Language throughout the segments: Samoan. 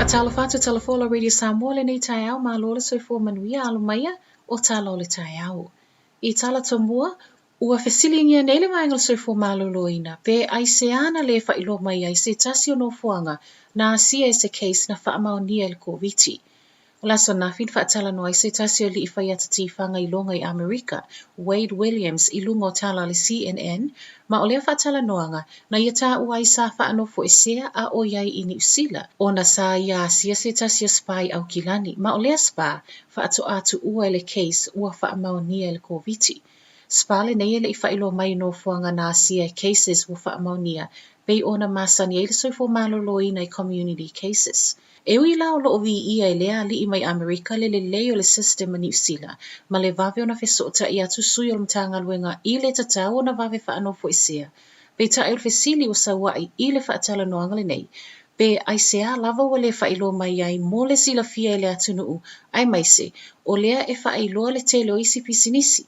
Faatalofa atu Tala Folau Radio Samoa lenei taeao, malo le soifua manuia alo maia o tala o le taeao. I tala tomua, ua fesiligia nei le vaega o le soifua maloloina pe aisea na le faailoa mai ai se tasi o nofoaga na asia e se case na faamaonia i le Koviti. O le aso ananafi na faatalanoa ai se tasi o alii faiata tifaga iloga i Amerika, Wade Williams, i luga o tala a le CNN, ma o lea faatalanoaga na ia taua ai sa faanofoesea a o i ai i Niu Sila, ona sa ia asia se tasi o spa i Aukilani, ma o lea spa faatoa tuua e le case ua faamaonia i le Koviti. Spa lenei e le i faailoa mai i nofoaga na asia e cases ua faamaonia, pei ona masani ai le soifua maloloina i community cases. E ui la o loo viia e lea alii mai Amerika le lelei o le system a Niu Sila ma le vave ona fesootai atu sui o le Matagaluega i le tatau ona vave faanofoesea, peitai o le fesili ua sauai i le faatalanoaga lenei, pe aisea lava ua le faailoa mai ai mo le silafia e le atunuu aemaise o lea e faailoa le tele o isi pisinisi.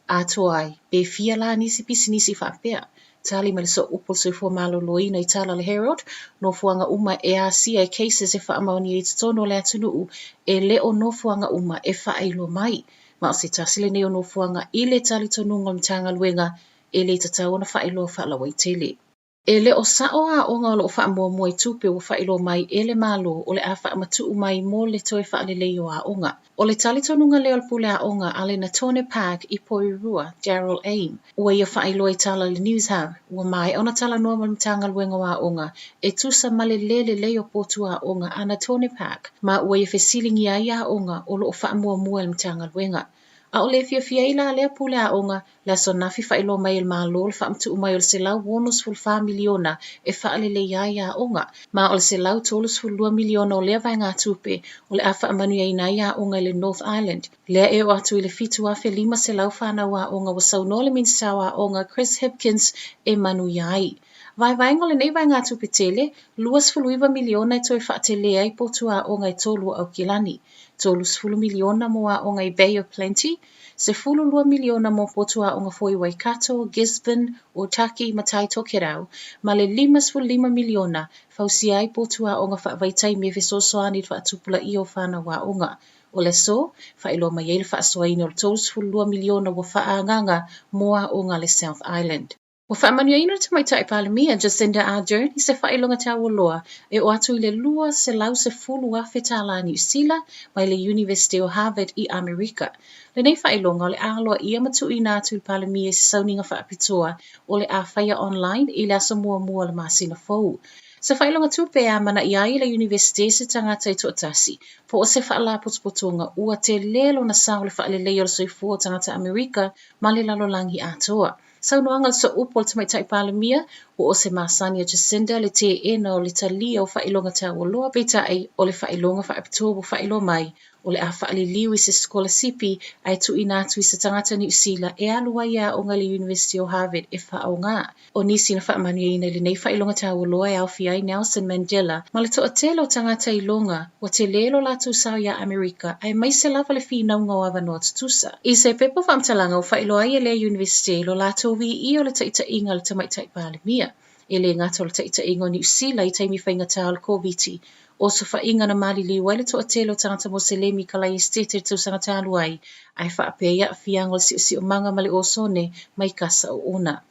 Atoa ai, pe fia la nisi pisinisi faapea. Tali mai le sooupu o le soifua maloloina i tala a le Herald, nofoaga uma e asia e cases e faamaonia i totonu o le atunuu, e le o nofoaga uma e faailoa mai. Ma o se tasi lenei o nofoaga i le talitonuga o le Matagaluega e le tatau ona faailoa faalauaitele. E le o sao aoga o lo o faamuamua i tupe ua faailoa mai e le Malo o le a faamatuu mai mo le toe faalelei o aoga. O le talitonuga lea o le pule aoga a le Natone Park i Porirua, Daryl Aim, ua ia faailoa i tala a le News Hub, ua maea ona talanoa ma le Matagaluega o Aoga e tusa ma le le lelei o potu aoga a Natone Park ma ua ia fesiligia ai aoga o lo o faamuamua e le Matagaluega. A o le fiafia ai la lea pule aoga, le aso ananafi faailoa mai e le Malo le faamatuu mai o le $164 miliona e faalelei ai aoga, ma o le $132 miliona o lea vaegatupe o le a faamanuiaina ai aoga i le North Island. Lea e oo atu i le 7,500 fanau aoga ua saunoa le Minisita o Aoga Chris Hipkins e manuia ai. Vaevaega o lenei vaegatupe tele, $29 miliona e toe faatele ai potu aoga e tolu o Aukilani, $30 miliona mo aoga i Bay of Plenty, $12 miliona mo potu aoga fou i Waikato, Gisborne, Otaki ma Tai Tokerau, ma le $55 miliona fausia ai potu aoga faavaitaimi e fesoasoani i le faatupulaia o fanau aoga. O le aso, faailoa mai ai le faasoaina o le $32 miliona ua faaagaaga mo aoga a le South Island. Ua faamanuiaina le tamaitai Palemia Jacinda Ardern i se faailoga taualoa e oo atu i le $210,000 tālā Niu Sila mai le Iunivesite o Harvard i Amerika. Lenei faailoga o le a aloaia ma tuuina atu i le Palemia i se sauniga faapitoa o le a faia online i le aso muamua o le masina fou. Se faailoga tupe e amanaia ai e le Iunivesite se tagata e toatasi po o se faalapotopotoga ua tele lona sao i le faaleleia o le soifua o tagata Amerika ma le lalolagi atoa. Saunoaga a le sooupu o le tamaitai Palemia, ua o se masani a Jacinda le teena o le talia o faailoga taualoa, peitai o le faailoga faapitoa ua faailoa mai, o le a faaliliu i se sikolasipi ae tuuina atu i se tagata Niu Sila e alu ai e aoga i le Iunivesite o Harvard e faaaoga. O nisi na faamanuiaina i lenei faailoga taualoa e aofia ai Nelson Mandela ma le toatele o tagata iloga ua tele lo latou sao iā Amerika aemaise lava le finauga o avanoa tutusa. I se pepa faamatalaga ua faailoa ai e lea Iunivesite lo latou viia o le taitaiga a le tamaitai Palemia. E le gata o le taitaiga o Niu Sila i taimi faigata o le Koviti, osofaiga na maliliu ai le toatele o tagata Moselemi i Kalaiestete i le tausaga talu ai, ae faapea ai aafiaga o le siosiomaga ma le osone mai kasa oona.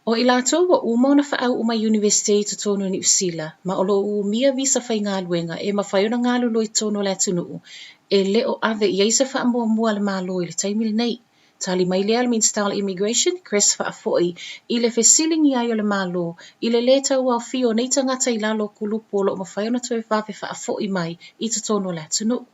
O i latou ua uma ona faauu mai Iunivesite i totonu o Niu Sila ma o lo o umia visa faigaluega e mafai ona galulue i totonu o le atunuu, e le o ave i ai se faamuamua a le Malo i le taimi lenei. Tali mai lea a le Minisita o le Immigration, Chris Faafoi, i le fesiligia ai o le Malo i le le tauaofia o nei tagata i lalo o kulupu o lo o mafai ona toe vave faafoi mai i totonu o le atunuu.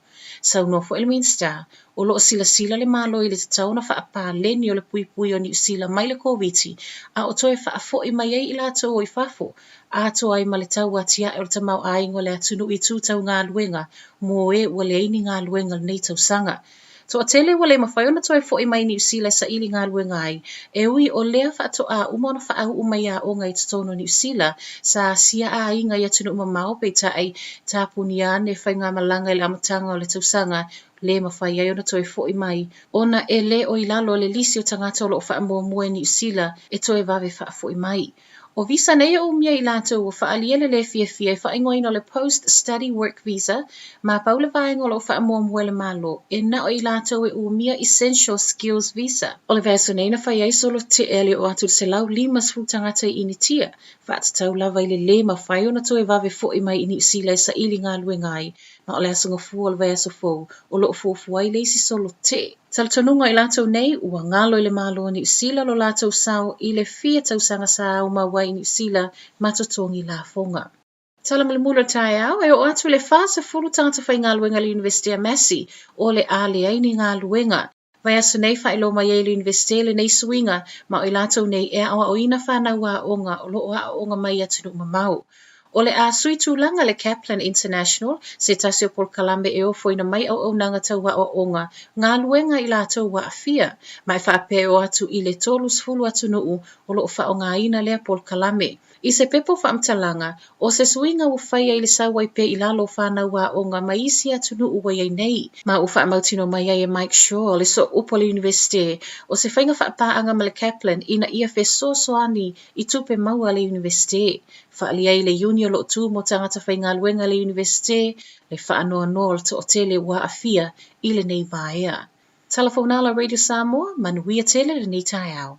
Saunoa foi le Minisita, o lo o silasila le Malo i le tatau ona faapaleni o le puipui o Niu Sila mai le Koviti a o toe faafoi mai ai i latou o i fafo, atoa ai ma le tau atiae o le tamaoaiga o le atunuu i tu tau galuega mo e ua leai ni galuega i lenei tausaga. Toatele ua le mafai ona toe foi mai Niu Sila e saili galuega ai, e ui o lea faatoa uma ona faauu mai aoga i totonu o Niu Sila, sa asia aiga i atunuu mamao peitai tapunia ane faigamalaga i le amataga o le tausaga le mafai ai ona toe foi mai ona e le o i lalo o le lisi o tagata o lo o faamuamua e Niu Sila e toe vave faafoi mai. O visa nei e umia e i latou ua faaalia le le fiafia e faaigoaina o le Post Study Work Visa, ma pau le vaega o lo o faamuamua e le Malo, e na o i latou e umia Essential Skills Visa. O le vaiaso nei na fai ai solo tetee a le oo atu i le 150 tagata i Initia, faatatau lava i le lē mafai ona toe vave fo'i mai i Niu Sila e saili galuega ai, ma o le Aso Gafua o le vaiaso fou o lo o fuafua ai le isi solo tetee. Talitonuga o i latou nei, ua galo i le Malo o Niu Sila lo latou sao i le fia tausaga sa aumau ai i Niu Sila ma totogi lafoga. Tala mulimuli o le taeao, e oo atu i le 40 tagata faigaluega a le Iunivesite a Massey o le a leai ni galuega. Vaiaso nei faailoa mai ai e le Iunivesite lenei suiga ma o i latou nei e aoaoina fanau aoga o lo o aooga mai i atunuu mamao. O le a sui tulaga le Kaplan International, se tasi o polokalame e ofoina mai auaunaga tau aoaoga galuega i latou ua aafia, ma e faapea e oo atu i le 30 atunuu o lo o faaaogaina lea polokalame. I se pepa o faamatalaga, o se suiga ua faia i le sau ai pea i lalo o fanau aoga mai isi atunuu ua i ai nei, ma ua faamautinoa mai ai e Mike Shaw, le sooupu o le Iunivesite, o se faiga faapaaga ma le Kaplan ina ia fesoasoani i tupe maua a le Iunivesite. Faaalia ai le iuni o lo o tu mo tagata faigaluega a le Iunivesite le faanoanoa o le toatele ua aafia i lenei vaea. Tala Fonala Radio Samoa, manuia tele lenei taeao.